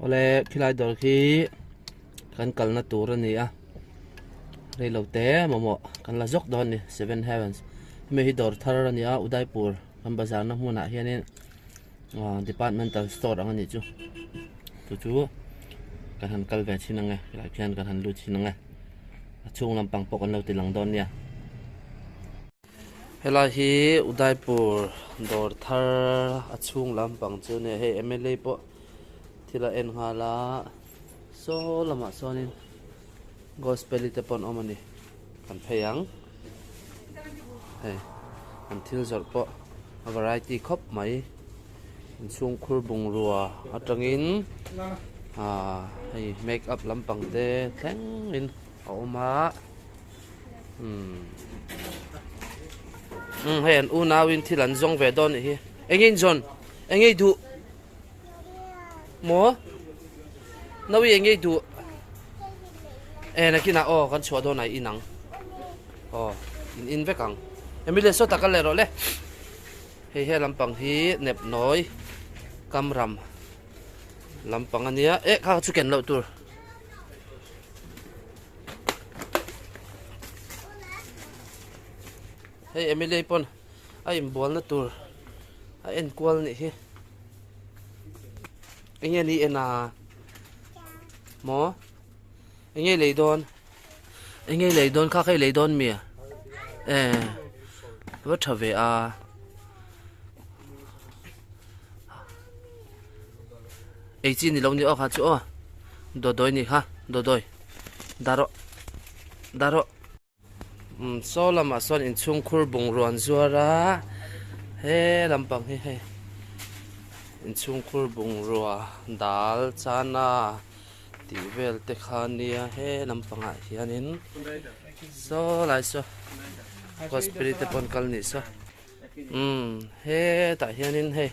Awle khilai dawr khi kan kalna tur a ni a reilo te mamawh kan la zawk dawn a ni seven heavens hemi hi dawr thar a ni a Udaipur kan bazar na hmunah hianin ah departmental store ang a nih chu chu chu kan han kal ve chhin ang e helai khian kan han lut chhin ang e a chhung lampang pawh kan lo ti lang dawn nia. Helai hi Udaipur dawr thar a chhung lampang chu a nia hei mla pawh thil a en nghal a saw lamah sawnin gospel te pawh an awm a ni kan phei ang hei an thil zawrh pawh a variety khawp mai inchhungkhur bungrua atangin ah hei make up lampang te thlengin a awm a. Umm umm hei an unauin thil an zawng ve dawn nih hi eng in zawn eng ei duh maw nawi eng ei duh e nakinah aw kan chhuah dawn ah i in ang aw in in vek ang Emilia saw tak a leh rawh le hei he lampang hi nepnawi kamram lampang ania eh kha chu ken loh tur. Hei Emily pawn a inbualna tur a en kual nih hi enge ni en a maw enge lei dawn enge lei dawn kha kha i lei dawn mi e va tha ve a. Ei chi ni lo ni aw kha chu aw dawdawi ni kha dawdawi dah rawh dah rawh umm saw lamah sawn inchhungkhur bungrua an zuar a he lampang hi hei inchhungkhur bungrua dal chana tih vel te kha nia he lampangah hianin saw lai saw gospel te pawh an kal nih saw. Umm hetah hianin hei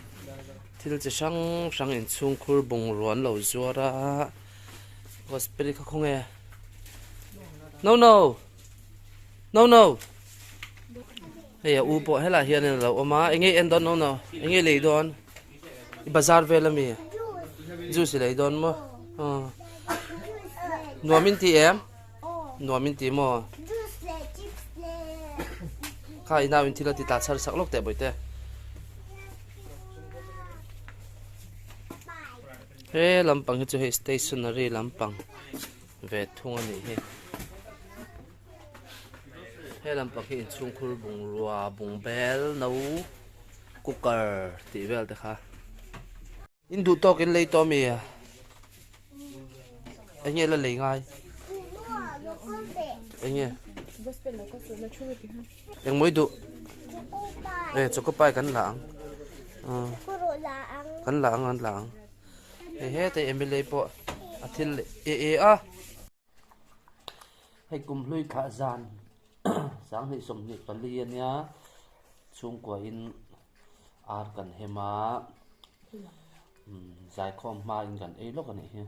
thil chi hrang hrang inchhungkhur bungrua an lo zuar a gospel kha khawnge no no no no hei a u pawh helaiah hian a lo awm a eng nge i en dawn no no eng nge i lei dawn i bazar vel ami juice i lei dawn maw aw nuam in ti em. Nuam in ti maw? Kha i nau in thil a ti ta chhar sak lawk teh bawihte. He lampang hi chu hei stationery lampang ve thung a nih hi. He lampang hi inchhungkhur bungrua bungbel no cooker tih vel te kha. In duh tawk in lei tawh ami? Eng nge la lei ngai? Eng nge? Eng mawi duh? E choco pie kan la ang. Kan la ang an la ang. Hei hete Emily pawh a thil e e a. Hei kum hlui thlah zan sanghnih 24 ania chhungkua in Ar kan hem a, zaikhawm hma in kan ei lawk a nih hi.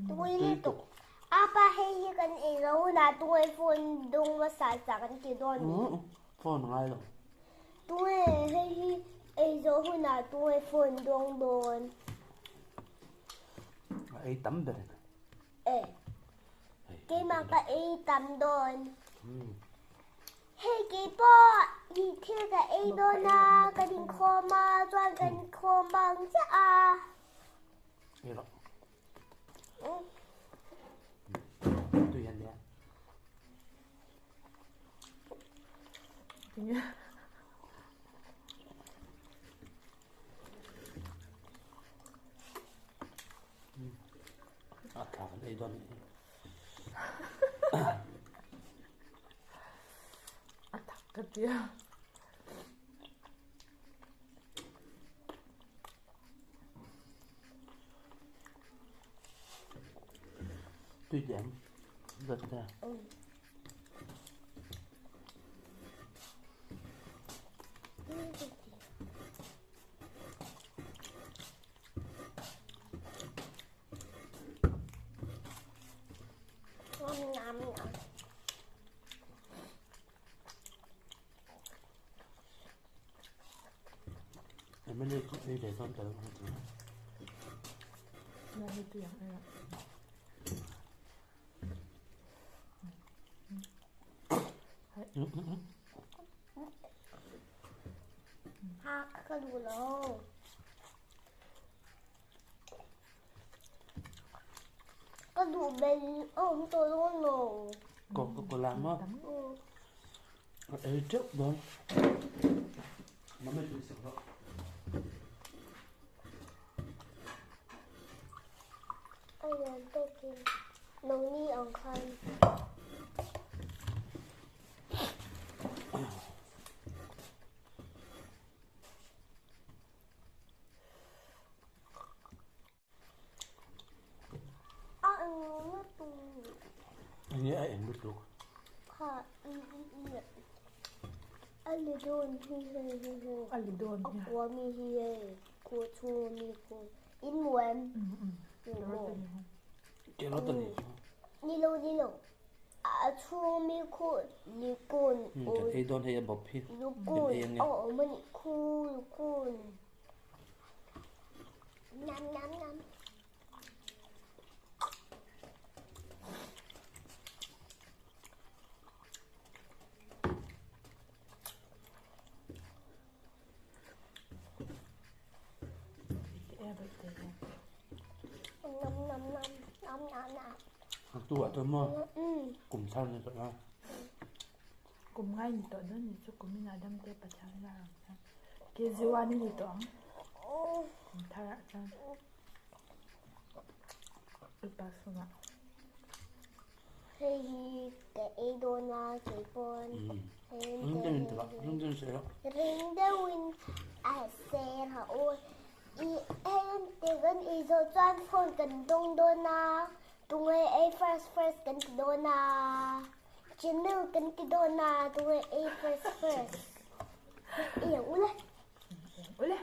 Tui tuk. Apa hei hi kan ei lo hunah tunge phone dawng hmasa sa kan ti dawn ni. Phone ngai lo. Tunge hei hi ei zawh hunah tunge phone dawng dawn. A ei tam ber. E. Keimah ka ei tam dawn. Hei keipawh i thil ka ei dawn a, kan inkhawm a, chuan kan inkhawm bang chiah a. Tui an nia. A tha kan ei dawn nih hi. A tak ka tia. Tui diam. Zat ta. Emily chu ei ve dawn ta lo ang chu. Na hi tui ang ei ah. Ha ka duh lo. Ka duh bel a awm tawh dawn lo. Coca-Cola maw? Ka ei teuh dawn. Mami tui sak rawh. A lian tawkin nangni ang khan. A eng lutuk. Enge a eng lutuk? Kha i i i a li dawn hi hei hi hei. A li dawn hi. A kua mi hi hei kua chhung mi khu in mu em? Mu. Carrot a ni. Ni lo ni lo. A chhung mi khu likun. Kan ei dawn hei a bawp hi. Lukun a awm a nih khu lukun. Nam nam nam. Nam nam nam nam nam nam. Tu ah chuan maw kum thar ni tawh a. Kum ngai ni tawh dawn ni chu kum inah dam te Pathian ila ang chuan KG1 i ni tawh ang kum thar ah chuan upa sungah. Hei hi ka ei dawn a kei pawn. Ring deuhin ti la, ring deuhin sawi rawh. Ring deuhin a ser ha aw. I hei te kan ei zawh chuan phone kan dawng dawn a, tunge ei first first kan ti dawn a. Channel kan ti dawn a tunge ei first first. Ei ang ule. Ule.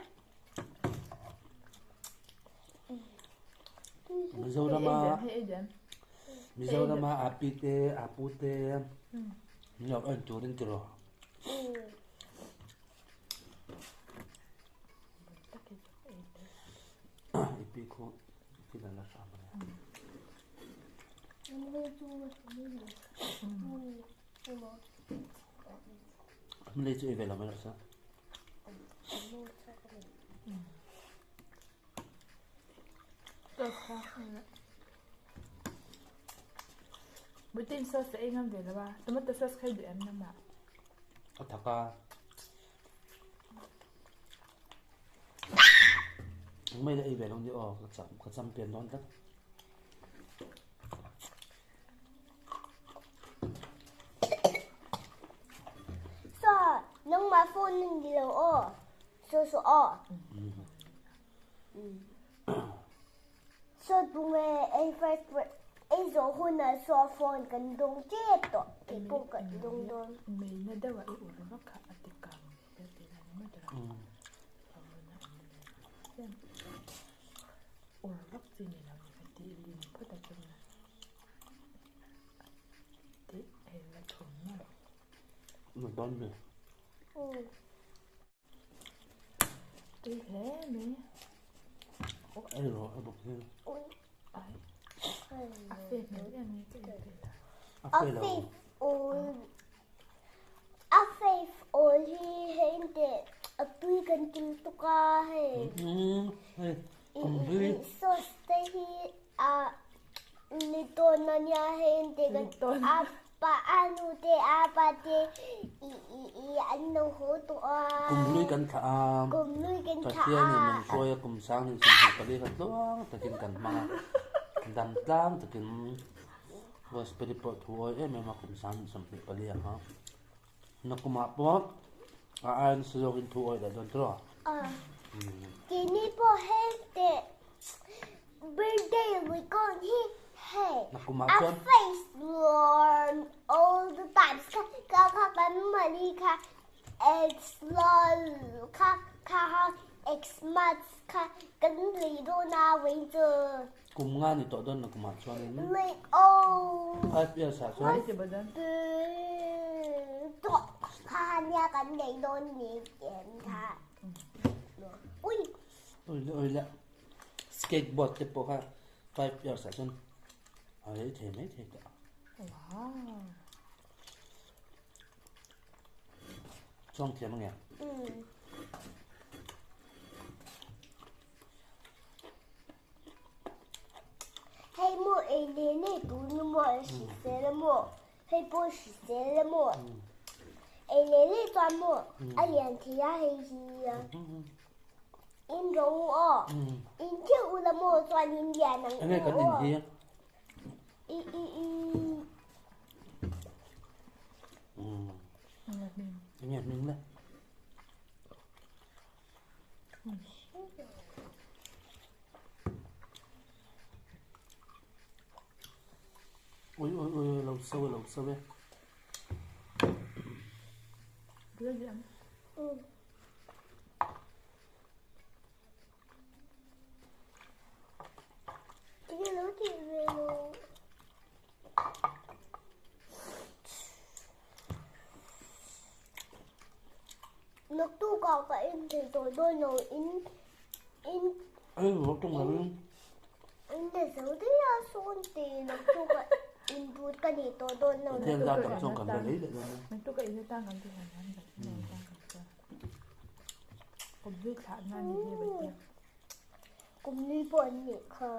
Mizorama Mizorama a pi te a pu te lo en turin ti rawh. I pi khu thil a la hram a nia. Malay chu ei ve lo mai rawh se. Butin sauce ei ngam ve lo a, tomato sauce kha i duh em namah? A thak a. Engmah ila ei ve lo ni aw, ka cham ka champion dawn tlat. Saw, nangmah phone na ni lo aw. Saw saw aw. Saw tunge ei first ei zawh hunah saw phone kan dawng tep tawh kei pawh kan dawng dawn. Mei na deuh ah i ur vak kha a ti kang ve te la ni mai tawh a. Ur vak chi ni lo ni ka ti lim phawt a chunga tih hei la thum mai. Na dawn ve. Tui hle mai. Ei rawh a bawk hi. Ai. A fe hmel em mai ka ei ve la. A fe lo. A faith awl hi hei teh a tui kan ti lutuk a hei. Hei kum hlui. Sauce te hi a ni tawn a nia hei teh kan a pa a nu te a pa te i i i an lo haw tawh a. Kum hlui kan thlah a. Kum hlui kan thlah a. Pathianin min hruai a kum sang ni 24 kha tluang takin kan hmang a. Dam tlang takin. Gospel pawh thu awi em em a kum 24 ang a. Nakumah pawh a aia nasa zawkin thu awi leh dawn tawh a. Keini pawh heng teh birthday record hi hei Nakumah a chuan face lorn all the times kha kha kha kan mali kha X lol kha kha kha Xmas kha kan lei dawn a wei chu. Kum nga ni tawh dawn na kumah chuanin 5 years ah chuan Ui! Ui le ui le. Skateboard te pawh kha 5 years ah chuan a lei thei mai thei tawh. Wow! Chuang thiam ange. Mm. Hei maw ei leh nei tur ni maw a hrisel a maw hei pawh hrisel a maw ei leh leh chuan maw a lian thei a hei hi in ro u aw in theuh ula maw chuan in lian ang Enge kan in hi i i i Enge hming le Ui ui ui lo so e lo so e. Naktukah ka in thei tawh dawn lo in in in la zo daih a sawn te naktukah in but ka nei tawh dawn lo. Kum nui pawh an nih kha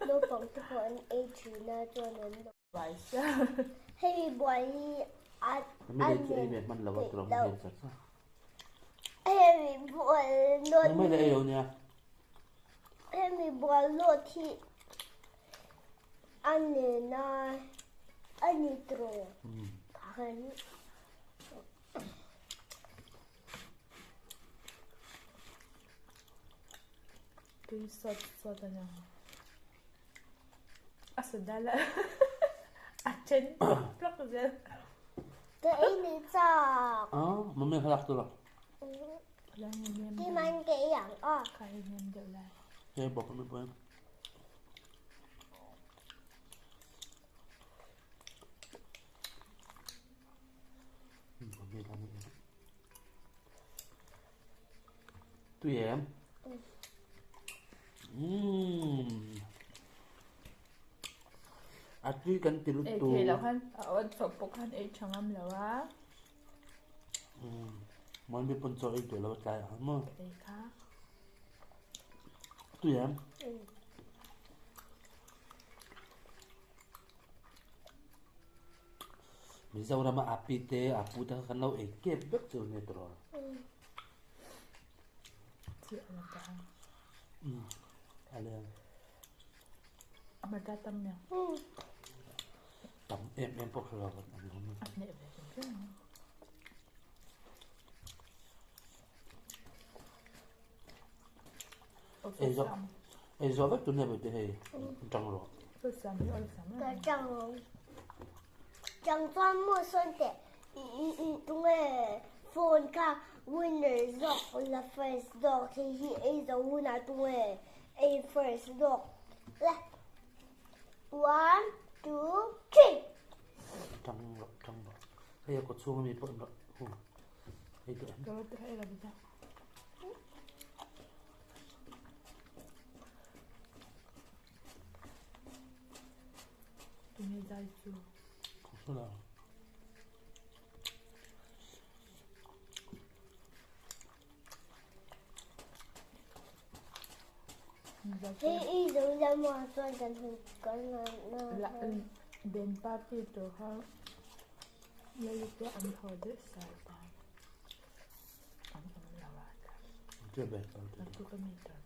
naupang te pawh an ei thin a chuan an Hei buai hi a a nen theih loh. Hemi bual nawt hi hemi bual nawt hi a nen a a ni tawh khan. Tui sawt sawt a ni ang. A sa dal a a then plawk plawk zel. Ka ei ni chak. Ah, mami halak tu la. Ti man ka ei ang a. Ka ei nem deuh lai. Hey, bok mi boy. Tui em? Umm. A tui kan ti lutuk. Ei thei lo khan a awn chawp pawh khan ei tha ngam lo a. Umm. Mon mi pun chaw ei duh lo tlai ang maw? Ei kha. Tui em? Mizorama a pi te a pu te kha kan lo ei kep vek chu nia tiraw. Tam em em pawh hre lo kan awm lo. Ei zawh ei zawh vek tur nia bawihte hei tang rawh. Ka tang tang chuan maw sawn teh tunge phone kha winner zawk la first zawk hei hi ei zo hunah tunge ei first zawk la one two three. Tang rawh tang rawh hei a kawchhung ami pawh rawh hei duh em. Tunge zai chu? Hla. Hei i zo lama chuan kan hun kan na. Ben party tur kha lalite an haw deuh sar ta. An awm lo a tla. Che ben party. Naktuk ami tur.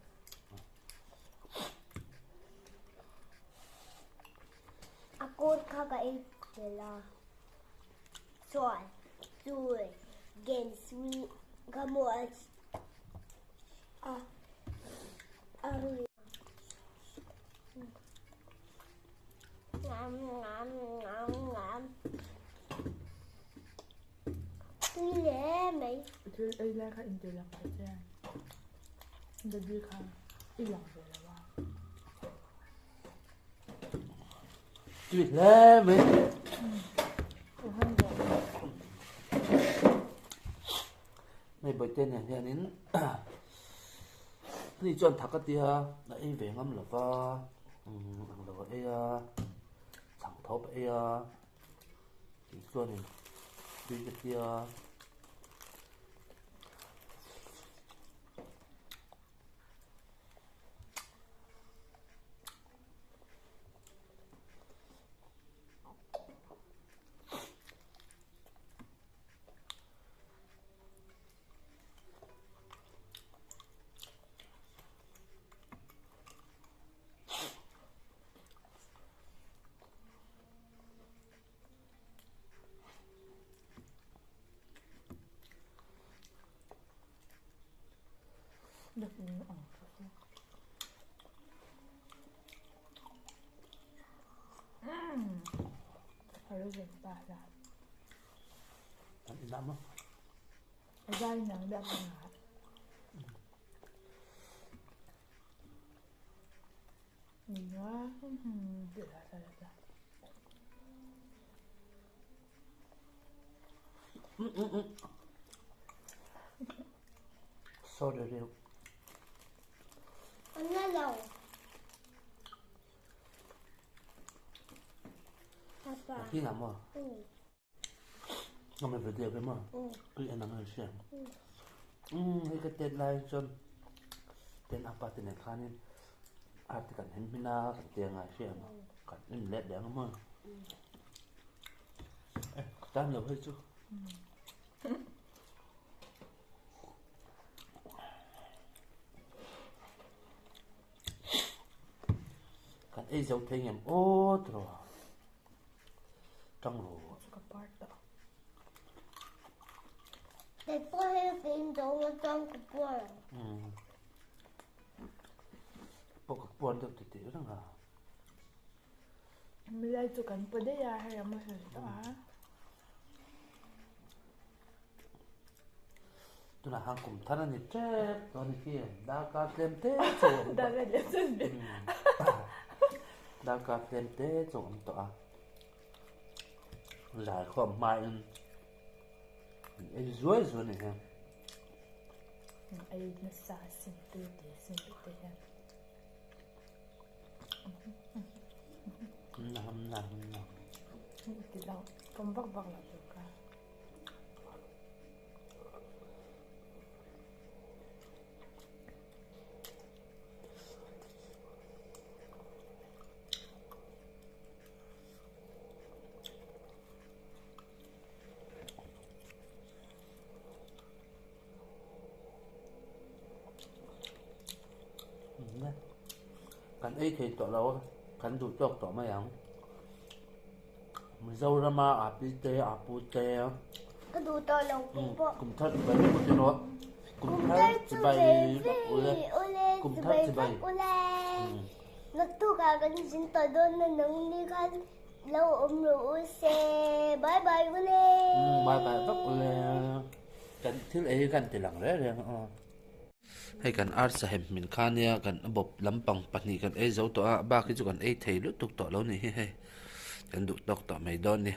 A kawt kha ka ei tel a, chuan chui games wi ka hmu a a rui. Ngam ngam ngam ngam. Tui hle mai. Thil ei lai kha inti lang ta che. Daddy kha i lang ve lo a. Tui hle mai. Bawihte nen hianin ni chuan thak a tia a ei ve ngam lo va ang lo a ei a chhang thawp a ei a tih chuanin tui ka tia. Sorry reuh. Khi nào mà? Ngam về đẹp mà. Cứ ăn ăn xem. Hei ka tet lai chuan ten apa te nen khanin art te kan hem hmin a kan ti anga hria ang kan en leh leh ang maw e ka tan lo hei chu kan ei zo thei ngem aw tiraw tang rawh. Kei pawh hei ka in zo nga chuan ka puar ang. Umm. Pawh ka puar deuh titih reng a. Milai chu kan paw daih a hei a muhil tawh a. Tunah khan kum thar a ni tep tawh a ni khi darkar tlem te chu a awm tawh. Darkar tlem chu a ni. Darkar tlem te chu a awm tawh a. Zai khawm hmain Ei zuai zuai ni hian. Ei nasa sin tui te sin te hian. Nam nam nam. Ti lo pawm vak vak lo tur ka. Kan ei thei tawh lo a, kan duh tawk tawh mai ang. Mizorama a pi te a pu te. Ka duh tawh lo pawh pawh. Kum thar chibai vek u tiraw. Kum thar chibai vek ule. Kum thar chibai. Naktukah kan zin tawh dawn a nang ni khan. Lo awm rawh u se bye bye u le. Umm bye bye vak u le. Kan thil ei hi kan ti lang reng reng a. Hei kan arsa hem hmin kha nia kan bawp lampang pahnih kan ei zo tawh a bak hi chu kan ei thei lutuk tawh lo ni hi hei kan duh tawk tawh mai dawn ni.